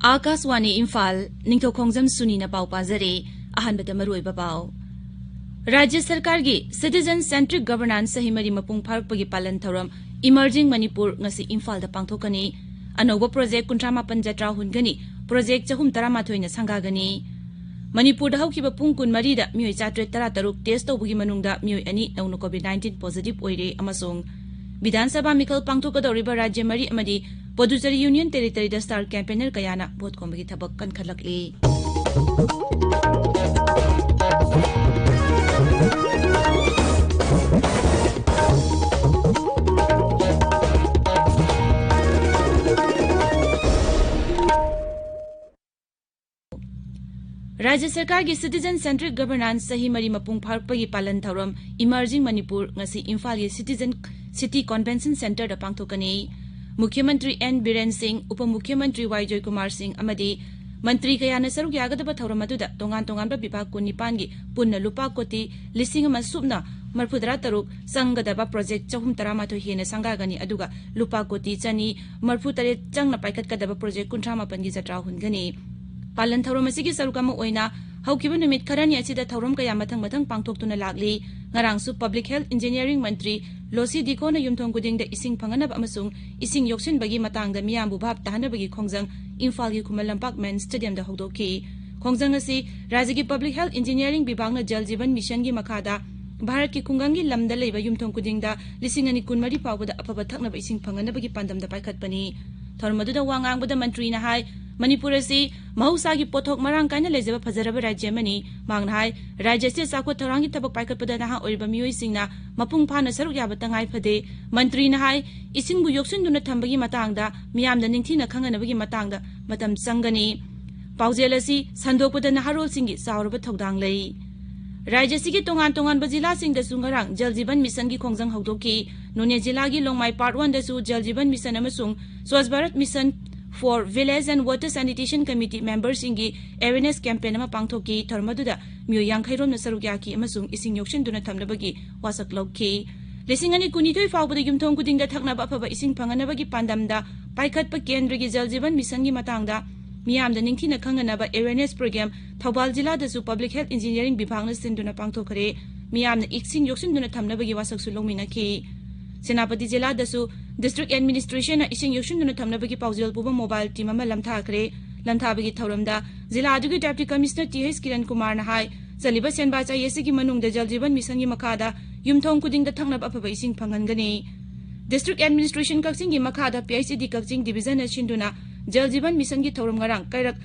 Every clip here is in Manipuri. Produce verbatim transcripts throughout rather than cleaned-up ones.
ꯑꯥꯀꯥꯁꯋꯥꯅꯤ ꯏꯝꯐꯥꯜ, ꯅꯤꯡꯊꯧꯈꯣꯡꯖꯝ ꯁꯨꯅꯤꯅ ꯄꯥꯎ ꯄꯥꯖꯔꯤ꯫ ꯑꯍꯥꯟꯕꯗ ꯃꯔꯨꯑꯣꯏꯕ ꯄꯥꯎ꯫ ꯔꯥꯖ꯭ꯌ ꯁꯔꯀꯥꯔꯒꯤ Citizen Centric Governance ꯆꯍꯤ ꯃꯔꯤ ꯃꯄꯨꯡ ꯐꯥꯔꯛꯄꯒꯤ ꯄꯥꯂꯟ ꯊꯧꯔꯝ Emerging Manipur ꯉꯁꯤ ꯏꯝꯐꯥꯜꯗ ꯄꯥꯡꯊꯣꯛꯀꯅꯤ꯫ ꯑꯅꯧꯕ ꯄ꯭ꯔꯣꯖꯦꯛ ꯀꯨꯟꯊ꯭ꯔꯥ ꯃꯥꯄꯟ ꯖꯇ꯭ꯔꯥ ꯍꯨꯟꯒꯅꯤ꯫ ꯄ꯭ꯔꯣꯖꯦꯛ ꯆꯍꯨꯝ ꯇꯔꯥꯃꯥꯊꯣꯏꯅ ꯁꯪꯒꯥꯒꯅꯤ꯫ ꯃꯅꯤꯄꯨꯔꯗ ꯍꯧꯈꯤꯕ ꯄꯨꯡ ꯀꯨꯟꯃꯔꯤꯗ ꯃꯤꯑꯣꯏ ꯆꯥꯇ꯭ꯔꯦꯠ ꯇꯔꯥꯇꯔꯨꯛ ꯇꯦꯁ ꯇꯧꯕꯒꯤ ꯃꯅꯨꯡꯗ ꯃꯤꯑꯣꯏ ꯑꯅꯤ ꯅꯧꯅ COVID nineteen positive ꯑꯣꯏꯔꯦ ꯑꯃꯁꯨꯡ ꯕꯤꯙꯥꯟ ꯁꯚꯥ ꯃꯤꯈꯜ ꯄꯥꯡꯊꯣꯛꯀꯗꯧꯔꯤꯕ ꯔꯥꯖ꯭ꯌ ꯃꯔꯤ ꯑꯃꯗꯤ ꯄꯨꯗꯨꯆꯦꯔꯤ ꯌꯨꯅꯤꯌꯟ ꯇꯦꯔꯤꯇꯔꯤꯗ star campaigner ꯀꯌꯥꯅ ꯚꯣꯠ ꯈꯣꯝꯕꯒꯤ ꯊꯕꯛ ꯀꯟꯈꯠꯂꯛꯂꯤ꯫ ꯔꯥꯖ꯭ꯌ ꯁꯔꯀꯥꯔꯒꯤ Citizen Centric Governance ꯆꯍꯤ ꯃꯔꯤ ꯃꯄꯨꯡ ꯐꯥꯔꯛꯄꯒꯤ ꯄꯥꯂꯟ ꯊꯧꯔꯝ Emerging Manipur ꯉꯁꯤ ꯏꯝꯐꯥꯜꯒꯤ Citizen City Convention Centreꯗ ꯄꯥꯡꯊꯣꯛꯀꯅꯤ꯫ ꯃꯨꯈ꯭ꯌ ꯃꯟꯇ꯭ꯔꯤ ꯑꯦꯟ ꯕꯤꯔꯦꯟ ꯁꯤꯡ, ꯎꯄ ꯃꯨꯈ꯭ꯌ ꯃꯟꯇ꯭ꯔꯤ ꯋꯥꯏ ꯖꯣꯏꯀꯨꯃꯥꯔ ꯁꯤꯡ ꯑꯃꯗꯤ ꯃꯟꯇ꯭ꯔꯤ ꯀꯌꯥꯅ ꯁꯔꯨꯛ ꯌꯥꯒꯗꯕ ꯊꯧꯔꯝ ꯑꯗꯨꯗ ꯇꯣꯉꯥꯟ ꯇꯣꯉꯥꯟꯕ ꯕꯤꯚꯥꯒ ꯀꯨꯟꯅꯤꯄꯥꯟꯒꯤ ꯄꯨꯟꯅ ꯂꯨꯄꯥ ꯀꯣꯇꯤ ꯂꯤꯁꯤꯡ ꯑꯃ ꯁꯨꯞꯅ ꯃꯔꯐꯨꯇꯔꯥ ꯇꯔꯨꯛ ꯆꯪꯒꯗꯕ ꯄ꯭ꯔꯣꯖꯦꯛ ꯆꯍꯨꯝ ꯇꯔꯥꯃꯥꯊꯣꯏ ꯍꯦꯟꯅ ꯁꯪꯒꯥꯒꯅꯤ, ꯑꯗꯨꯒ ꯂꯨꯄꯥ ꯀꯣꯇꯤ ꯆꯅꯤ ꯃꯔꯐꯨꯇꯔꯦꯠ ꯆꯪꯅ ꯄꯥꯏꯈꯠꯀꯗꯕ ꯄ꯭ꯔꯣꯖꯦꯛ ꯀꯨꯟꯊ꯭ꯔꯥ ꯃꯥꯄꯟꯒꯤ ꯖꯇ꯭ꯔꯥ ꯍꯨꯟꯒꯅꯤ꯫ ꯄꯥꯂꯟ ꯊꯧꯔꯝ ꯑꯁꯤꯒꯤ ꯁꯔꯨꯛ ꯑꯃ ꯑꯣꯏꯅ ꯍꯧꯈꯤꯕ ꯅꯨꯃꯤꯠ ꯈꯔꯅꯤ ꯑꯁꯤꯗ ꯊꯧꯔꯝ ꯀꯌꯥ ꯃꯊꯪ ꯃꯊꯪ ꯄꯥꯡꯊꯣꯛꯇꯨꯅ ꯂꯥꯛꯂꯤ꯫ ꯉꯔꯥꯡꯁꯨ Public Health Engineering ꯃꯟꯇ꯭ꯔꯤ ꯂꯣꯁꯤ ꯗꯤꯀꯣꯅ ꯌꯨꯝꯊꯣꯡ ꯈꯨꯗꯤꯡꯗ ꯏꯁꯤꯡ ꯐꯪꯍꯟꯅꯕ ꯑꯃꯁꯨꯡ ꯏꯁꯤꯡ ꯌꯣꯛꯁꯤꯟꯕꯒꯤ ꯃꯇꯥꯡꯗ ꯃꯤꯌꯥꯝꯕꯨ ꯚꯥꯞ ꯇꯥꯍꯟꯅꯕꯒꯤ ꯈꯣꯡꯖꯪ ꯏꯝꯐꯥꯜꯒꯤ ꯈꯨꯃꯟ ꯂꯝꯄꯥꯛ ꯃꯦꯟ ꯁ꯭ꯇꯦꯗꯤꯌꯝꯗ ꯍꯧꯗꯣꯛꯈꯤ꯫ ꯈꯣꯡꯖꯪ ꯑꯁꯤ ꯔꯥꯖ꯭ꯌꯒꯤ Public Health Engineering ꯕꯤꯚꯥꯒꯅ ꯖꯜ ꯖꯤꯕꯟ ꯃꯤꯁꯟꯒꯤ ꯃꯈꯥꯗ ꯚꯥꯔꯠꯀꯤ ꯈꯨꯡꯒꯪꯒꯤ ꯂꯝꯗ ꯂꯩꯕ ꯌꯨꯝꯊꯣꯡ ꯈꯨꯗꯤꯡꯗ ꯂꯤꯁꯤꯡ ꯑꯅꯤ ꯀꯨꯟꯃꯔꯤ ꯐꯥꯎꯕꯗ ꯑꯐꯕ ꯊꯛꯅꯕ ꯏꯁꯤꯡ ꯐꯪꯍꯟꯅꯕꯒꯤ ꯄꯥꯟꯗꯝꯗ ꯄꯥꯏꯈꯠꯄꯅꯤ꯫ ꯊꯧꯔꯝ ꯑꯗꯨꯗ ꯋꯥ ꯉꯥꯡꯕꯗ ꯃꯟꯇ꯭ꯔꯤꯅ ꯍꯥꯏ, ꯃꯅꯤꯄꯨꯔ ꯑꯁꯤ ꯃꯍꯧꯁꯥꯒꯤ ꯄꯣꯠꯊꯣꯛ ꯃꯔꯥꯡ ꯀꯥꯏꯅ ꯂꯩꯖꯕ ꯐꯖꯔꯕ ꯔꯥꯖ꯭ꯌ ꯑꯃꯅꯤ꯫ ꯃꯍꯥꯛꯅ ꯍꯥꯏ, ꯔꯥꯖ꯭ꯌ ꯑꯁꯤꯗ ꯆꯥꯎꯈꯠ ꯊꯧꯔꯥꯡꯒꯤ ꯊꯕꯛ ꯄꯥꯏꯈꯠꯄꯗ ꯅꯍꯥ ꯑꯣꯏꯔꯤꯕ ꯃꯤꯑꯣꯏꯁꯤꯡꯅ ꯃꯄꯨꯡ ꯐꯥꯅ ꯁꯔꯨꯛ ꯌꯥꯕ ꯇꯉꯥꯏ ꯐꯗꯦ꯫ ꯃꯟꯇ꯭ꯔꯤꯅ ꯍꯥꯏ, ꯏꯁꯤꯡꯕꯨ ꯌꯣꯛꯁꯤꯟꯗꯨꯅ ꯊꯝꯕꯒꯤ ꯃꯇꯥꯡꯗ ꯃꯤꯌꯥꯝꯗ ꯅꯤꯡꯊꯤꯅ ꯈꯪꯍꯟꯅꯕꯒꯤ ꯃꯇꯥꯡꯗ ꯃꯇꯝ ꯆꯪꯒꯅꯤ꯫ ꯄꯥꯎꯖꯦꯜ ꯑꯁꯤ ꯁꯟꯗꯣꯛꯄꯗ ꯅꯍꯥꯔꯣꯜꯁꯤꯡꯒꯤ ꯆꯥꯎꯔꯕ ꯊꯧꯗꯥꯡ ꯂꯩ꯫ ꯔꯥꯖ꯭ꯌ ꯑꯁꯤꯒꯤ ꯇꯣꯉꯥꯟ ꯇꯣꯉꯥꯟꯕ ꯖꯤꯂꯥꯁꯤꯡꯗꯁꯨ ꯉꯔꯥꯡ ꯖꯜ ꯖꯤꯕꯟ ꯃꯤꯁꯟꯒꯤ ꯈꯣꯡꯖꯪ ꯍꯧꯗꯣꯛꯈꯤ꯫ ꯅꯣꯅꯦ ꯖꯤꯂꯥꯒꯤ ꯂꯣꯡꯃꯥꯏ ꯄꯥꯔꯠ ꯋꯥꯟꯗꯁꯨ ꯖꯜ ꯖꯤꯕꯟ ꯃꯤꯁꯟ ꯑꯃꯁꯨꯡ Swachh Bharat mission for Village and Water Sanitation Committee memberꯁꯤꯡꯒꯤ awareness campaign ꯑꯃ ꯄꯥꯡꯊꯣꯛꯈꯤ꯫ ꯊꯧꯔꯝ ꯑꯗꯨꯗ ꯃꯤꯑꯣꯏ ꯌꯥꯡꯈꯩ ꯔꯣꯝꯅ ꯁꯔꯨꯛ ꯌꯥꯈꯤ ꯑꯃꯁꯨꯡ ꯏꯁꯤꯡ ꯌꯣꯛꯁꯤꯟꯗꯨꯅ ꯊꯝꯅꯕꯒꯤ ꯋꯥꯁꯛ ꯂꯧꯈꯤ꯫ ꯂꯤꯁꯤꯡ ꯑꯅꯤ ꯀꯨꯟꯅꯤꯊꯣꯏ ꯐꯥꯎꯕꯗ ꯌꯨꯝꯊꯣꯡ ꯈꯨꯗꯤꯡꯗ ꯊꯛꯅꯕ ꯑꯐꯕ ꯏꯁꯤꯡ ꯐꯪꯍꯟꯅꯕꯒꯤ ꯄꯥꯟꯗꯝꯗ ꯄꯥꯏꯈꯠꯄ ꯀꯦꯟꯗ꯭ꯔꯒꯤ ꯖꯜ ꯖꯤꯕꯟ ꯃꯤꯁꯟꯒꯤ ꯃꯇꯥꯡꯗ ꯃꯤꯌꯥꯝꯗ ꯅꯤꯡꯊꯤꯅ ꯈꯪꯍꯟꯅꯕ awareness program Thoubal ꯖꯤꯂꯥꯗꯁꯨ Public Health Engineering ꯕꯤꯚꯥꯒꯅ ꯁꯤꯟꯗꯨꯅ ꯄꯥꯡꯊꯣꯛꯈ꯭ꯔꯦ꯫ ꯃꯤꯌꯥꯝꯅ ꯏꯁꯤꯡ ꯌꯣꯛꯁꯤꯟꯗꯨꯅ ꯊꯝꯅꯕꯒꯤ ꯋꯥꯁꯛꯁꯨ ꯂꯧꯃꯤꯟꯅꯈꯤ꯫ ꯁꯦꯅꯥꯄꯇꯤ ꯖꯤꯂꯥꯗꯁꯨ District Administrationꯅ ꯏꯁꯤꯡ ꯌꯣꯛꯁꯤꯟꯗꯨꯅ ꯊꯝꯅꯕꯒꯤ ꯄꯥꯎꯖꯦꯜ ꯄꯨꯕ mobile team ꯑꯃ ꯂꯝꯊꯥꯈ꯭ꯔꯦ꯫ ꯂꯝꯊꯥꯕꯒꯤ ꯊꯧꯔꯝꯗ ꯖꯤꯂꯥ ꯑꯗꯨꯒꯤ Deputy Commissioner T H Kiran ꯀꯨꯃꯥꯔꯅ ꯍꯥꯏ, ꯆꯠꯂꯤꯕ ꯁꯦꯟꯕꯥ ꯆꯍꯤ ꯑꯁꯤꯒꯤ ꯃꯅꯨꯡꯗ ꯖꯜ ꯖꯤꯕꯟ ꯃꯤꯁꯟꯒꯤ ꯃꯈꯥꯗ ꯌꯨꯝꯊꯣꯡ ꯈꯨꯗꯤꯡꯗ ꯊꯛꯅꯕ ꯑꯐꯕ ꯏꯁꯤꯡ ꯐꯪꯍꯟꯒꯅꯤ꯫ District Administration ꯀꯛꯆꯤꯡꯒꯤ ꯃꯈꯥꯗ ꯄꯤ ꯑꯩꯆ ꯏ ꯗꯤ ꯀꯛꯆꯤꯡ Divisionꯅ ꯁꯤꯟꯗꯨꯅ ꯖꯜ ꯖꯤꯕꯟ ꯃꯤꯁꯟꯒꯤ ꯊꯧꯔꯝ ꯉꯔꯥꯡ ꯀꯩꯔꯛ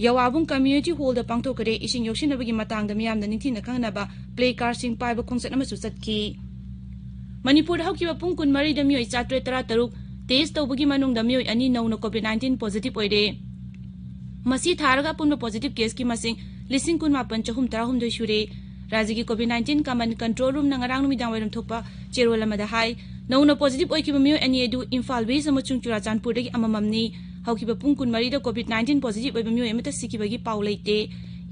ꯌꯋꯥꯕꯨꯡ Community Hallꯗ ꯄꯥꯡꯊꯣꯛꯈ꯭ꯔꯦ꯫ ꯏꯁꯤꯡ ꯌꯣꯛꯁꯤꯟꯅꯕꯒꯤ ꯃꯇꯥꯡꯗ ꯃꯤꯌꯥꯝꯗ ꯅꯤꯡꯊꯤꯅ ꯈꯪꯍꯟꯅꯕ placard ꯁꯤꯡ ꯄꯥꯏꯕ ꯈꯣꯡꯆꯠ ꯑꯃꯁꯨ ꯆꯠꯈꯤ꯫ ꯃꯅꯤꯄꯨꯔꯗ ꯍꯧꯈꯤꯕ ꯄꯨꯡ ꯀꯨꯟꯃꯔꯤꯗ ꯃꯤꯑꯣꯏ ꯆꯥꯇ꯭ꯔꯦꯠ ꯇꯔꯥꯇꯔꯨꯛ test ꯇꯧꯕꯒꯤ ꯃꯅꯨꯡꯗ ꯃꯤꯑꯣꯏ ꯑꯅꯤ ꯅꯧꯅ COVID nineteen positive ꯑꯣꯏꯔꯦ꯫ ꯃꯁꯤ ꯊꯥꯔꯒ ꯑꯄꯨꯟꯕ positive caseꯀꯤ ꯃꯁꯤꯡ ꯂꯤꯁꯤꯡ ꯀꯨꯟꯃꯥꯄꯟ ꯆꯍꯨꯝ ꯇꯔꯥꯍꯨꯝꯗꯣꯏ ꯁꯨꯔꯦ꯫ ꯔꯥꯖ꯭ꯌꯒꯤ COVID nineteen Command Control Roomꯅ ꯉꯔꯥꯡ ꯅꯨꯃꯤꯗꯥꯡ ꯋꯥꯏꯔꯝ ꯊꯣꯛꯄ ꯆꯦꯔꯣꯜ ꯑꯃꯗ ꯍꯥꯏ, ꯅꯧꯅ positive ꯑꯣꯏꯈꯤꯕ ꯃꯤꯑꯣꯏ ꯑꯅꯤ ꯑꯗꯨ ꯏꯝꯐꯥꯜ West ꯑꯃꯁꯨꯡ ꯆꯨꯔꯥꯆꯥꯟꯄꯨꯔꯗꯒꯤ ꯑꯃꯃꯝꯅꯤ꯫ ꯍꯧꯈꯤꯕ ꯄꯨꯡ ꯀꯨꯟꯃꯔꯤꯗ COVID nineteen positive ꯑꯣꯏꯕ ꯃꯤꯑꯣꯏ ꯑꯃꯠꯇ ꯁꯤꯈꯤꯕꯒꯤ ꯄꯥꯎ ꯂꯩꯇꯦ꯫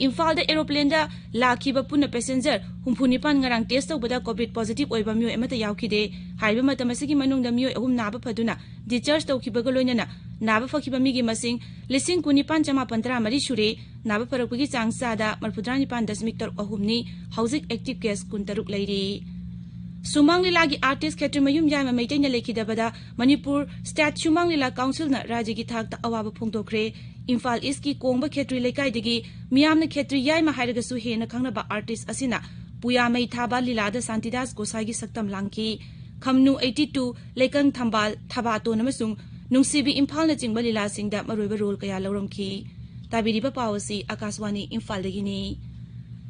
ꯏꯝꯐꯥꯜꯗ aeroplaneꯗ ꯂꯥꯛꯈꯤꯕ ꯄꯨꯟꯅ passenger ꯍꯨꯝꯐꯨ ꯅꯤꯄꯥꯟ ꯉꯔꯥꯡ test ꯇꯧꯕꯗ COVID positive ꯑꯣꯏꯕ ꯃꯤꯑꯣꯏ ꯑꯃꯠꯇ ꯌꯥꯎꯈꯤꯗꯦ꯫ ꯍꯥꯏꯔꯤꯕ ꯃꯇꯝ ꯑꯁꯤꯒꯤ ꯃꯅꯨꯡꯗ ꯃꯤꯑꯣꯏ ꯑꯍꯨꯝ ꯅꯥꯕ ꯐꯗꯨꯅ discharge ꯇꯧꯈꯤꯕꯒ ꯂꯣꯏꯅꯅ ꯅꯥꯕ ꯐꯈꯤꯕ ꯃꯤꯒꯤ ꯃꯁꯤꯡ ꯂꯤꯁꯤꯡ ꯀꯨꯟꯅꯤꯄꯥꯟ ꯆꯃꯥꯄꯟ ꯇꯔꯥꯃꯔꯤ ꯁꯨꯔꯦ꯫ ꯅꯥꯕ ꯐꯔꯛꯄꯒꯤ ꯆꯥꯡ ꯆꯥꯗ ꯃꯔꯐꯨꯇꯔꯥ ꯅꯤꯄꯥꯟ ꯗꯁꯃꯤꯛ ꯇꯔꯨꯛ ꯑꯍꯨꯝꯅꯤ꯫ ꯍꯧꯖꯤꯛ active case ꯀꯨꯟꯇꯔꯨꯛ ꯂꯩꯔꯤ꯫ ꯁꯨꯃꯥꯡ ꯂꯤꯂꯥꯒꯤ artist ꯈꯦꯇ꯭ꯔꯤꯃꯌꯨꯝ ꯌꯥꯏꯃ ꯃꯩꯇꯩꯅ ꯂꯩꯈꯤꯗꯕꯗ ꯃꯅꯤꯄꯨꯔ State ꯁꯨꯃꯥꯡ ꯂꯤꯂꯥ Councilꯅ ꯔꯥꯖ꯭ꯌꯒꯤ ꯊꯥꯛꯇ ꯑꯋꯥꯕ ꯐꯣꯡꯗꯣꯛꯈ꯭ꯔꯦ꯫ ꯏꯝꯐꯥꯜ Eastꯀꯤ ꯀꯣꯡꯕ ꯈꯦꯇ꯭ꯔꯤ ꯂꯩꯀꯥꯏꯗꯒꯤ ꯃꯤꯌꯥꯝꯅ ꯈꯦꯇ꯭ꯔꯤ ꯌꯥꯏꯃ ꯍꯥꯏꯔꯒꯁꯨ ꯍꯦꯟꯅ ꯈꯪꯅꯕ artist ꯑꯁꯤꯅ ꯄꯨꯌꯥꯃꯩ ꯊꯥꯕ ꯂꯤꯂꯥꯗ ꯁꯥꯟꯇꯤꯗꯥꯁ ꯒꯣꯁꯥꯏꯒꯤ ꯁꯛꯇꯝ ꯂꯥꯡꯈꯤ꯫ ꯈꯝꯅꯨ eighty two, ꯂꯩꯀꯪ ꯊꯝꯕꯥꯜ, ꯊꯕꯥꯇꯣꯟ ꯑꯃꯁꯨꯡ ꯅꯨꯡꯁꯤꯕꯤ ꯏꯝꯐꯥꯜꯅꯆꯤꯡꯕ ꯂꯤꯂꯥꯁꯤꯡꯗ ꯃꯔꯨꯑꯣꯏꯕ role ꯀꯌꯥ ꯂꯧꯔꯝꯈꯤ꯫ ꯇꯥꯕꯤꯔꯤꯕ ꯄꯥꯎ ꯑꯁꯤ ꯑꯥꯀꯥꯁꯕꯥꯅꯤ ꯏꯝꯐꯥꯜꯗꯒꯤꯅꯤ꯫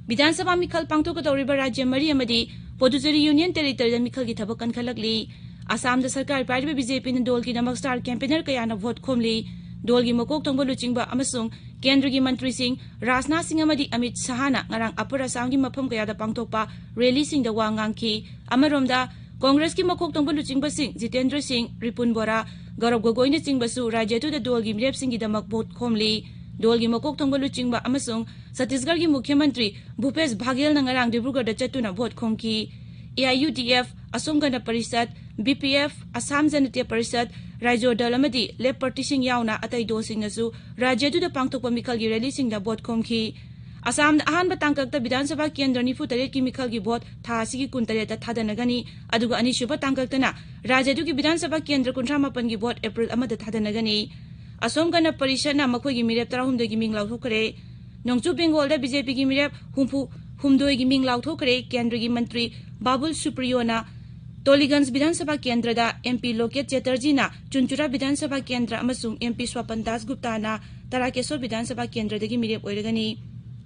ꯕꯤꯙꯥꯟ ꯁꯚꯥ ꯃꯤꯈꯜ ꯄꯥꯡꯊꯣꯛꯀꯗꯧꯔꯤꯕ ꯔꯥꯖ꯭ꯌ ꯃꯔꯤ ꯑꯃꯗꯤ ꯄꯣꯗꯨꯆꯦꯔꯤ Union Territoryꯗ ꯃꯤꯈꯜꯒꯤ ꯊꯕꯛ ꯀꯟꯈꯠꯂꯛꯂꯤ꯫ ꯑꯁꯥꯝꯗ ꯁꯔꯀꯥꯔ ꯄꯥꯏꯔꯤꯕ BJPꯅ ꯗꯣꯜꯒꯤꯗꯃꯛ star campaigner ꯀꯌꯥꯅ vote ꯈꯣꯝꯂꯤ꯫ ꯗꯣꯜꯒꯤ ꯃꯀꯣꯛ ꯊꯣꯡꯕ ꯂꯨꯆꯤꯡꯕ ꯑꯃꯁꯨꯡ ꯀꯦꯟꯗ꯭ꯔꯒꯤ ꯃꯟꯇ꯭ꯔꯤꯁꯤꯡ ꯔꯥꯖꯅꯥꯊ ꯁꯤꯡ ꯑꯃꯗꯤ ꯑꯃꯤꯠ ꯁꯍꯥꯅ ꯉꯔꯥꯡ Upper Assamꯒꯤ ꯃꯐꯝ ꯀꯌꯥꯗ ꯄꯥꯡꯊꯣꯛꯄ rallyꯁꯤꯡꯗ ꯋꯥ ꯉꯥꯡꯈꯤ꯫ ꯑꯃꯔꯣꯝꯗ, ꯀꯣꯡꯒ꯭ꯔꯦꯁꯀꯤ ꯃꯀꯣꯛ ꯊꯣꯡꯕ ꯂꯨꯆꯤꯡꯕꯁꯤꯡ ꯖꯤꯇꯦꯟꯗ꯭ꯔ ꯁꯤꯡ, ꯔꯤꯄꯨꯟ ꯕꯣꯔꯥ, ꯒꯧꯔꯕ ꯒꯣꯒꯣꯏꯅꯆꯤꯡꯕꯁꯨ ꯔꯥꯖ꯭ꯌꯗꯨꯗ ꯗꯣꯜꯒꯤ ꯃꯤꯔꯦꯞꯁꯤꯡꯒꯤꯗꯃꯛ ꯚꯣꯠ ꯈꯣꯝꯂꯤ꯫ ꯗꯣꯜꯒꯤ ꯃꯀꯣꯛ ꯊꯣꯡꯕ ꯂꯨꯆꯤꯡꯕ ꯑꯃꯁꯨꯡ ꯁꯠꯇꯤꯁꯒꯔꯒꯤ ꯃꯨꯈ꯭ꯌ ꯃꯟꯇ꯭ꯔꯤ ꯚꯨꯄꯦꯁ ꯚꯥꯒꯦꯜꯅ ꯉꯔꯥꯡ ꯗꯤꯕ꯭ꯔꯨꯒꯔꯗ ꯆꯠꯇꯨꯅ ꯚꯣꯠ ꯈꯣꯝꯈꯤ꯫ A I U D F, Asom Gana Parishad, B P F, Assam Jatiya Parishad, Raijor Dal ꯑꯃꯗꯤ ꯂꯦꯐ ꯄꯥꯔꯇꯤꯁꯤꯡ ꯌꯥꯎꯅ ꯑꯇꯩ ꯗꯣꯜꯁꯤꯡꯅꯁꯨ ꯔꯥꯖ꯭ꯌꯗꯨꯗ ꯄꯥꯡꯊꯣꯛꯄ ꯃꯤꯈꯜꯒꯤ ꯔꯦꯂꯤꯁꯤꯡꯗ ꯚꯣꯠ ꯈꯣꯝꯈꯤ꯫ ꯑꯁꯥꯝꯗ ꯑꯍꯥꯟꯕ ꯇꯥꯡꯀꯛꯇ ꯕꯤꯙꯥꯟ ꯁꯚꯥ ꯀꯦꯟꯗ꯭ꯔ ꯅꯤꯐꯨ ꯇꯔꯦꯠꯀꯤ ꯃꯤꯈꯜꯒꯤ ꯚꯣꯠ ꯊꯥ ꯑꯁꯤꯒꯤ ꯀꯨꯟ ꯇꯔꯦꯠꯇ ꯊꯥꯗꯅꯒꯅꯤ, ꯑꯗꯨꯒ ꯑꯅꯤꯁꯨꯕ ꯇꯥꯡꯀꯛꯇꯅ ꯔꯥꯖ꯭ꯌꯗꯨꯒꯤ ꯕꯤꯙꯥꯟ ꯁꯚꯥ ꯀꯦꯟꯗ꯭ꯔ ꯀꯨꯟꯊ꯭ꯔꯥ ꯃꯥꯄꯟꯒꯤ ꯚꯣꯠ ꯑꯦꯄ꯭ꯔꯤꯜ ꯑꯃꯗ ꯊꯥꯗꯅꯒꯅꯤ꯫ ꯑꯁꯣꯝ ꯒꯅ ꯄꯔꯤꯁꯠꯅ ꯃꯈꯣꯏꯒꯤ ꯃꯤꯔꯦꯞ ꯇꯔꯥꯍꯨꯝꯗꯣꯏꯒꯤ ꯃꯤꯡ ꯂꯥꯎꯊꯣꯛꯈ꯭ꯔꯦ꯫ ꯅꯣꯡꯆꯨꯞ ꯕꯦꯡꯒꯣꯜꯗ ꯕꯤ ꯖꯦ ꯄꯤꯒꯤ ꯃꯤꯔꯦꯞ ꯍꯨꯝꯐꯨ ꯍꯨꯝꯗꯣꯏꯒꯤ ꯃꯤꯡ ꯂꯥꯎꯊꯣꯛꯈ꯭ꯔꯦ꯫ ꯀꯦꯟꯗ꯭ꯔꯒꯤ ꯃꯟꯇ꯭ꯔꯤ ꯕꯥꯕꯨꯜ ꯁꯨꯄ꯭ꯔꯤꯌꯣꯅ ꯇꯣꯂꯤꯒꯟꯖ ꯕꯤꯙꯥꯟ ꯁꯚꯥ ꯀꯦꯟꯗ꯭ꯔꯗ, ꯑꯦꯝ ꯄꯤ ꯂꯣꯀꯦꯠ ꯆꯦꯇꯔꯖꯤꯅ ꯆꯨꯟꯆꯨꯔꯥ ꯕꯤꯙꯥꯟ ꯁꯚꯥ ꯀꯦꯟꯗ꯭ꯔ ꯑꯃꯁꯨꯡ ꯑꯦꯝ ꯄꯤ ꯁ꯭ꯋꯥꯄꯟ ꯗꯥꯁ ꯒꯨꯞꯇꯥꯅ ꯇꯥꯔꯥꯀꯦꯁꯣ ꯕꯤꯙꯥꯟ ꯁꯚꯥ ꯀꯦꯟꯗ꯭ꯔꯗꯒꯤ ꯃꯤꯔꯦꯞ ꯑꯣꯏꯔꯒꯅꯤ꯫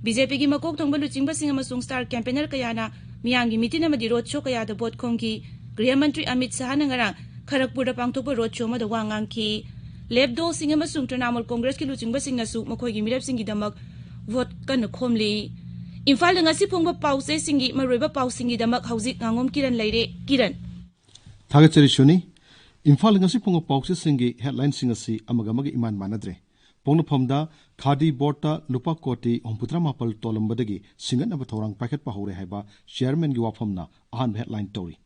ꯕꯤ ꯖꯦ ꯄꯤꯒꯤ ꯃꯀꯣꯛ ꯊꯣꯡꯕ ꯂꯨꯆꯤꯡꯕꯁꯤꯡ ꯑꯃꯁꯨꯡ ꯁ꯭ꯇꯥꯔ ꯀꯦꯝꯄꯦꯅꯔ ꯀꯌꯥꯅ ꯃꯤꯌꯥꯝꯒꯤ ꯃꯤꯇꯤꯟ ꯑꯃꯗꯤ ꯔꯣꯗ ꯁꯣ ꯀꯌꯥꯗ ꯚꯣꯠ ꯈꯣꯝꯈꯤ꯫ ꯒ꯭ꯔꯤꯍ ꯃꯟꯇ꯭ꯔꯤ ꯑꯃꯤꯠ ꯁꯍꯥꯅ ꯉꯔꯥꯡ ꯈꯔꯒꯄꯨꯔꯗ ꯄꯥꯡꯊꯣꯛꯄ ꯔꯣꯗ ꯁꯣ ꯑꯃꯗ ꯋꯥ ꯉꯥꯡꯈꯤ꯫ ꯂꯦꯐ ꯗꯣꯜꯁꯤꯡ ꯑꯃꯁꯨꯡ ꯇ꯭ꯔꯤꯅꯥꯃꯨꯜ ꯀꯣꯡꯒ꯭ꯔꯦꯁꯀꯤ ꯂꯨꯆꯤꯡꯕꯁꯤꯡꯅꯁꯨ ꯃꯈꯣꯏꯒꯤ ꯃꯤꯔꯦꯞꯁꯤꯡꯒꯤꯗꯃꯛ ꯚꯣꯠ ꯀꯟꯅ ꯈꯣꯝꯂꯤ꯫ ꯏꯝꯐꯥꯜꯗ ꯉꯁꯤ ꯐꯣꯡꯕ ꯄꯥꯎꯆꯦꯁꯤꯡꯒꯤ ꯃꯔꯨꯑꯣꯏꯕ ꯄꯥꯎꯁꯤꯡꯒꯤꯗꯃꯛ ꯍꯧꯖꯤꯛ ꯉꯥꯉꯣꯝ ꯀꯤꯔꯟ ꯂꯩꯔꯦ꯫ ꯀꯤꯔꯟ꯫ ꯊꯥꯒꯠꯆꯔꯤ ꯁꯨꯅꯤ꯫ ꯏꯝꯐꯥꯜꯗ ꯉꯁꯤ ꯐꯣꯡꯕ ꯄꯥꯎꯆꯦꯁꯤꯡꯒꯤ ꯍꯦꯗꯂꯥꯏꯟꯁꯤꯡ ꯑꯁꯤ ꯑꯃꯒ ꯑꯃꯒ ꯏꯃꯥꯟ ꯃꯥꯟꯅꯗ꯭ꯔꯦ꯫ ꯄꯣꯛꯅꯐꯝꯗ ꯈꯥꯗꯤ ꯕꯣꯔꯗꯇ ꯂꯨꯄꯥ ꯀꯣꯇꯤ ꯍꯨꯝꯐꯨꯇꯔꯥ ꯃꯥꯄꯜ ꯇꯣꯜꯂꯝꯕꯗꯒꯤ ꯁꯤꯡꯒꯠꯅꯕ ꯊꯧꯔꯥꯡ ꯄꯥꯏꯈꯠꯄ ꯍꯧꯔꯦ ꯍꯥꯏꯕ ꯆꯤꯌꯥꯔꯃꯦꯟꯒꯤ ꯋꯥꯐꯝꯅ ꯑꯍꯥꯟꯕ ꯍꯦꯗꯂꯥꯏꯟ ꯇꯧꯔꯤ꯫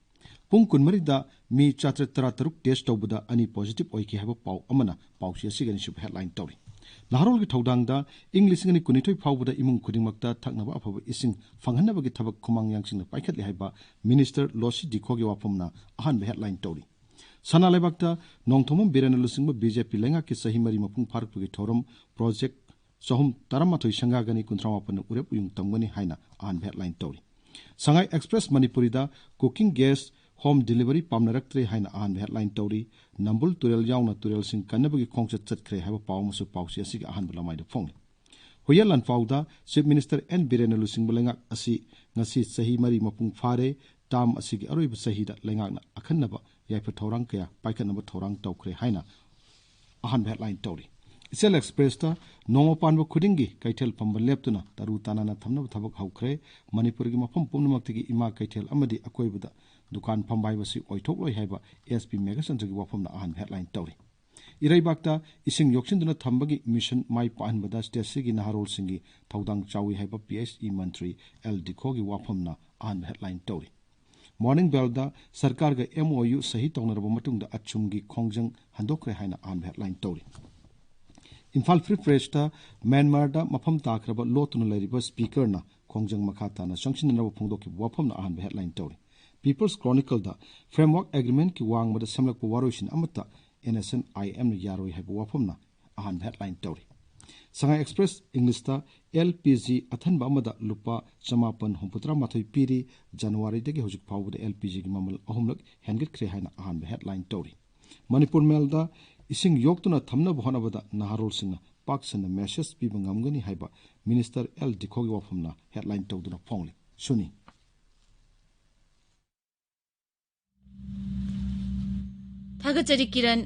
ꯄꯨꯡ ꯀꯨꯟꯃꯔꯤꯗ ꯃꯤ ꯆꯥꯇ꯭ꯔꯦꯠ ꯇꯔꯥꯇꯔꯨꯛ ꯇꯦꯁ ꯇꯧꯕꯗ ꯑꯅꯤ ꯄꯣꯖꯤꯇꯤꯚ ꯑꯣꯏꯈꯤ ꯍꯥꯏꯕ ꯄꯥꯎ ꯑꯃꯅ ꯄꯥꯎꯆꯦ ꯑꯁꯤꯒꯤ ꯑꯅꯤꯁꯨꯕ ꯍꯦꯗꯂꯥꯏꯟ ꯇꯧꯔꯤ꯫ ꯅꯍꯥꯔꯣꯜꯒꯤ ꯊꯧꯗꯥꯡꯗ ꯏꯪ ꯂꯤꯁꯤꯡ ꯑꯅꯤ ꯀꯨꯟꯅꯤꯊꯣꯏ ꯐꯥꯎꯕꯗ ꯏꯃꯨꯡ ꯈꯨꯗꯤꯡꯃꯛꯇ ꯊꯛꯅꯕ ꯑꯐꯕ ꯏꯁꯤꯡ ꯐꯪꯍꯟꯅꯕꯒꯤ ꯊꯕꯛ ꯈꯨꯃꯥꯡ ꯌꯥꯡꯁꯤꯟꯅ ꯄꯥꯏꯈꯠꯂꯤ ꯍꯥꯏꯕ ꯃꯤꯅꯤꯁꯇꯔ ꯂꯣꯁꯤ ꯗꯤꯈꯣꯒꯤ ꯋꯥꯐꯝꯅ ꯑꯍꯥꯟꯕ ꯍꯦꯗꯂꯥꯏꯟ ꯇꯧꯔꯤ꯫ ꯁꯅꯥ ꯂꯩꯕꯥꯛꯇ ꯅꯣꯡꯊꯣꯝꯕꯝ ꯕꯤꯔꯦꯟꯅ ꯂꯨꯆꯤꯡꯕ ꯕꯤ ꯖꯦ ꯄꯤ ꯂꯩꯉꯥꯛꯀꯤ ꯆꯍꯤ ꯃꯔꯤ ꯃꯄꯨꯡ ꯐꯥꯔꯛꯄꯒꯤ ꯊꯧꯔꯝ ꯄ꯭ꯔꯣꯖꯦꯛ ꯆꯍꯨꯝ ꯇꯔꯥꯃꯥꯊꯣꯏ ꯁꯪꯒꯥꯒꯅꯤ, ꯀꯨꯟꯊ꯭ꯔꯥ ꯃꯥꯄꯟꯅ ꯎꯔꯦꯞ ꯎꯌꯨꯡ ꯇꯝꯒꯅꯤ ꯍꯥꯏꯅ ꯑꯍꯥꯟꯕ ꯍꯦꯗꯂꯥꯏꯟ ꯇꯧꯔꯤ꯫ ꯁꯉꯥꯏ ꯑꯦꯛꯁꯄ꯭ꯔꯦꯁ ꯃꯅꯤꯄꯨꯔꯤꯗ cooking gas home delivery ꯄꯥꯝꯅꯔꯛꯇ꯭ꯔꯦ ꯍꯥꯏꯅ ꯑꯍꯥꯟꯕ ꯍꯦꯗꯂꯥꯏꯟ ꯇꯧꯔꯤ꯫ ꯅꯝꯕꯨꯜ ꯇꯨꯔꯦꯜ ꯌꯥꯎꯅ ꯇꯨꯔꯦꯜꯁꯤꯡ ꯀꯟꯅꯕꯒꯤ ꯈꯣꯡꯆꯠ ꯆꯠꯈ꯭ꯔꯦ ꯍꯥꯏꯕ ꯄꯥꯎ ꯑꯃꯁꯨ ꯄꯥꯎꯆꯦ ꯑꯁꯤꯒꯤ ꯑꯍꯥꯟꯕ ꯂꯃꯥꯏꯗ ꯐꯣꯡꯂꯤ꯫ ꯍꯨꯏꯌꯦꯟ ꯂꯥꯟꯐꯥꯎꯗ ꯆꯤꯐ ꯃꯤꯅꯤꯁꯇꯔ ꯑꯦꯟ ꯕꯤꯔꯦꯟꯅ ꯂꯨꯆꯤꯡꯕ ꯂꯩꯉꯥꯛ ꯑꯁꯤ ꯉꯁꯤ ꯆꯍꯤ ꯃꯔꯤ ꯃꯄꯨꯡ ꯐꯥꯔꯦ꯫ ꯇꯥꯝ ꯑꯁꯤꯒꯤ ꯑꯔꯣꯏꯕ ꯆꯍꯤꯗ ꯂꯩꯉꯥꯛꯅ ꯑꯈꯟꯅꯕ ꯌꯥꯏꯐ ꯊꯧꯔꯥꯡ ꯀꯌꯥ ꯄꯥꯏꯈꯠꯅꯕ ꯊꯧꯔꯥꯡ ꯇꯧꯈ꯭ꯔꯦ ꯍꯥꯏꯅ ꯑꯍꯥꯟꯕ ꯍꯦꯗꯂꯥꯏꯟ ꯇꯧꯔꯤ꯫ ꯏꯆꯦꯜ ꯑꯦꯛꯁꯄ꯭ꯔꯦꯁꯇ ꯅꯣꯡꯃ ꯄꯥꯟꯕ ꯈꯨꯗꯤꯡꯒꯤ ꯀꯩꯊꯦꯜ ꯐꯝꯕ ꯂꯦꯞꯇꯨꯅ ꯇꯔꯨ ꯇꯅꯥꯟꯅ ꯊꯝꯅꯕ ꯊꯕꯛ ꯍꯧꯈ꯭ꯔꯦ꯫ ꯃꯅꯤꯄꯨꯔꯒꯤ ꯃꯐꯝ ꯄꯨꯝꯅꯃꯛꯇꯒꯤ ꯏꯃꯥ ꯀꯩꯊꯦꯜ ꯑꯃꯗꯤ ꯑꯀꯣꯏꯕꯗ ꯗꯨꯀꯥꯟ ꯐꯝꯕ ꯍꯥꯏꯕꯁꯤ ꯑꯣꯏꯊꯣꯛꯂꯣꯏ ꯍꯥꯏꯕ ꯑꯦꯁ ꯄꯤ ꯃꯦꯘꯆꯟꯗ꯭ꯔꯒꯤ ꯋꯥꯐꯝꯅ ꯑꯍꯥꯟꯕ ꯍꯦꯗꯂꯥꯏꯟ ꯇꯧꯔꯤ꯫ ꯏꯔꯩꯕꯥꯛꯇ ꯏꯁꯤꯡ ꯌꯣꯛꯁꯤꯟꯗꯨꯅ ꯊꯝꯕꯒꯤ ꯃꯤꯁꯟ ꯃꯥꯏ ꯄꯥꯛꯍꯟꯕꯗ ꯁ꯭ꯇꯦꯠꯁꯤꯒꯤ ꯅꯍꯥꯔꯣꯜꯁꯤꯡꯒꯤ ꯊꯧꯗꯥꯡ ꯆꯥꯎꯏ ꯍꯥꯏꯕ ꯄꯤ ꯑꯩꯆ ꯏ ꯃꯟꯇ꯭ꯔꯤ ꯑꯦꯜ ꯗꯤꯈꯣꯒꯤ ꯋꯥꯐꯝꯅ ꯑꯍꯥꯟꯕ ꯍꯦꯗꯂꯥꯏꯟ ꯇꯧꯔꯤ꯫ Morning ballad ꯁꯔꯀꯥꯔꯒ M O U ꯁꯍꯤ ꯇꯧꯅꯔꯕ ꯃꯇꯨꯡꯗ ꯑꯆꯨꯝꯒꯤ ꯈꯣꯡꯖꯪ ꯍꯟꯗꯣꯛꯈ꯭ꯔꯦ ꯍꯥꯏꯅ ꯑꯍꯥꯟꯕ ꯍꯦꯗꯂꯥꯏꯟ ꯇꯧꯔꯤ꯫ ꯏꯝꯐꯥꯜ ꯐ꯭ꯔꯤ ꯄ꯭ꯔꯦꯁꯇ ꯃ꯭ꯌꯥꯟꯃꯥꯔꯗ ꯃꯐꯝ ꯇꯥꯈ꯭ꯔꯕ ꯂꯣꯠꯇꯨꯅ ꯂꯩꯔꯤꯕ ꯁ꯭ꯄꯤꯀꯔꯅ ꯈꯣꯡꯖꯪ ꯃꯈꯥ ꯇꯥꯅ ꯆꯪꯁꯤꯟꯅꯅꯕ ꯐꯣꯡꯗꯣꯛꯈꯤꯕ ꯋꯥꯐꯝꯅ ꯑꯍꯥꯟꯕ ꯍꯦꯗꯂꯥꯏꯟ ꯇꯧꯔꯤ꯫ ꯄꯤꯄꯜꯁ ꯀ꯭ꯔꯣꯅꯤꯀꯜꯗ ꯐ꯭ꯔꯦꯝꯋꯥꯔꯛ ꯑꯦꯒ꯭ꯔꯤꯃꯦꯟꯠꯀꯤ ꯋꯥꯡꯃꯗ ꯁꯦꯝꯂꯛꯄ ꯋꯥꯔꯣꯏꯁꯤꯟ ꯑꯃꯠꯇ ꯑꯦꯟ ꯑꯦꯁ ꯑꯦꯟ ꯑꯥꯏ ꯑꯦꯝꯅ ꯌꯥꯔꯣꯏ ꯍꯥꯏꯕ ꯋꯥꯐꯝꯅ ꯑꯍꯥꯟꯕ ꯍꯦꯗꯂꯥꯏꯟ ꯇꯧꯔꯤ꯫ ꯁꯉꯥꯏ ꯑꯦꯛꯁꯄ꯭ꯔꯦꯁ ꯏꯪꯂꯤꯁꯇ ꯑꯦꯜ ꯄꯤ ꯖꯤ ꯑꯊꯟꯕ ꯑꯃꯗ ꯂꯨꯄꯥ ꯆꯃꯥꯄꯟ ꯍꯨꯝꯐꯨꯇꯔꯥ ꯃꯥꯊꯣꯏ ꯄꯤꯔꯤ, ꯖꯅꯋꯥꯔꯤꯗꯒꯤ ꯍꯧꯖꯤꯛ ꯐꯥꯎꯕꯗ ꯑꯦꯜ ꯄꯤ ꯖꯤꯒꯤ ꯃꯃꯜ ꯑꯍꯨꯝꯂꯛ ꯍꯦꯟꯒꯠꯈ꯭ꯔꯦ ꯍꯥꯏꯅ ꯑꯍꯥꯟꯕ ꯍꯦꯗꯂꯥꯏꯟ ꯇꯧꯔꯤ꯫ ꯃꯅꯤꯄꯨꯔ ꯃꯦꯜꯗ ꯏꯁꯤꯡ ꯌꯣꯛꯇꯨꯅ ꯊꯝꯅꯕ ꯍꯣꯠꯅꯕꯗ ꯅꯍꯥꯔꯣꯜꯁꯤꯡꯅ ꯄꯥꯛ ꯁꯟꯅ ꯃꯦꯁꯦꯖ ꯄꯤꯕ ꯉꯝꯒꯅꯤ ꯍꯥꯏꯕ ꯃꯤꯅꯤꯁꯇꯔ ꯑꯦꯜ ꯗꯤꯈꯣꯒꯤ ꯋꯥꯐꯝꯅ ꯍꯦꯗꯂꯥꯏꯟ ꯇꯧꯗꯨꯅ ꯐꯣꯡꯂꯤ꯫ ꯁꯨꯅꯤ꯫ ꯊꯥꯒꯠꯆꯔꯤ ꯀꯤꯔꯟ꯫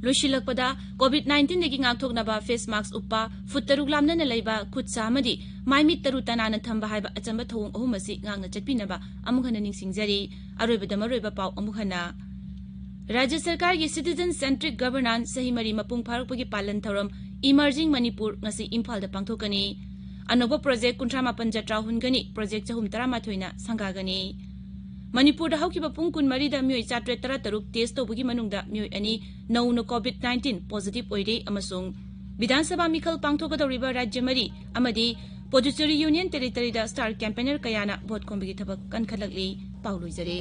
ꯂꯣꯏꯁꯤꯜꯂꯛꯄꯗ, ꯀꯣꯚꯤꯗ ꯅꯥꯏꯟꯇꯤꯟꯗꯒꯤ ꯉꯥꯛꯊꯣꯛꯅꯕ ꯐꯦꯁ ꯃꯥꯛꯁ ꯎꯞꯄ, ꯐꯨꯠ ꯇꯔꯨꯛ ꯂꯥꯞꯅꯅ ꯂꯩꯕ, ꯈꯨꯠ ꯁꯥ ꯑꯃꯗꯤ ꯃꯥꯏ ꯃꯤꯠ ꯇꯔꯨ ꯇꯅꯥꯟꯅ ꯊꯝꯕ ꯍꯥꯏꯕ ꯑꯆꯝꯕ ꯊꯧꯑꯣꯡ ꯑꯍꯨꯝ ꯑꯁꯤ ꯉꯥꯛꯅ ꯆꯠꯄꯤꯅꯕ ꯑꯃꯨꯛ ꯍꯟꯅ ꯅꯤꯡꯁꯤꯡꯖꯔꯤ꯫ ꯑꯔꯣꯏꯕꯗ ꯃꯔꯨꯑꯣꯏꯕ ꯄꯥꯎ ꯑꯃꯨꯛ ꯍꯟꯅ꯫ ꯔꯥꯖ꯭ꯌ ꯁꯔꯀꯥꯔꯒꯤ Citizen Centric Governance ꯆꯍꯤ ꯃꯔꯤ ꯃꯄꯨꯡ ꯐꯥꯔꯛꯄꯒꯤ ꯄꯥꯂꯟ ꯊꯧꯔꯝ Emerging Manipur ꯉꯁꯤ ꯏꯝꯐꯥꯜꯗ ꯄꯥꯡꯊꯣꯛꯀꯅꯤ꯫ ꯑꯅꯧꯕ ꯄ꯭ꯔꯣꯖꯦꯛ ꯀꯨꯟꯊ꯭ꯔꯥ ꯃꯥꯄꯟ ꯖꯇ꯭ꯔꯥ ꯍꯨꯟꯒꯅꯤ, ꯄ꯭ꯔꯣꯖꯦꯛ ꯆꯍꯨꯝ ꯇꯔꯥꯃꯥꯊꯣꯏꯅ ꯁꯪꯒꯥꯒꯅꯤ꯫ ꯃꯅꯤꯄꯨꯔꯗ ꯍꯧꯈꯤꯕ ꯄꯨꯡ ꯀꯨꯟꯃꯔꯤꯗ ꯃꯤꯑꯣꯏ ꯆꯥꯇ꯭ꯔꯦꯠ ꯇꯔꯥꯇꯔꯨꯛ ꯇꯦꯁ ꯇꯧꯕꯒꯤ ꯃꯅꯨꯡꯗ ꯃꯤꯑꯣꯏ ꯑꯅꯤ ꯅꯧꯅ ꯀꯣꯚꯤꯗ ꯅꯥꯏꯟꯇꯤꯟ ꯄꯣꯖꯤꯇꯤꯚ ꯑꯣꯏꯔꯦ ꯑꯃꯁꯨꯡ ꯕꯤꯙꯥꯟ ꯁꯚꯥ ꯃꯤꯈꯜ ꯄꯥꯡꯊꯣꯛꯀꯗꯧꯔꯤꯕ ꯔꯥꯖ꯭ꯌ ꯃꯔꯤ ꯑꯃꯗꯤ ꯄꯣꯗꯨꯆꯦꯔꯤ ꯌꯨꯅꯤꯌꯟ ꯇꯦꯔꯤꯇꯣꯔꯤꯗ ꯁ꯭ꯇꯥꯔ ꯀꯦꯝꯄꯦꯅꯔ ꯀꯌꯥꯅ ꯚꯣꯠ ꯈꯣꯝꯕꯒꯤ ꯊꯕꯛ ꯀꯟꯈꯠꯂꯛꯂꯤ꯫ ꯄꯥꯎ ꯂꯣꯏꯖꯔꯦ꯫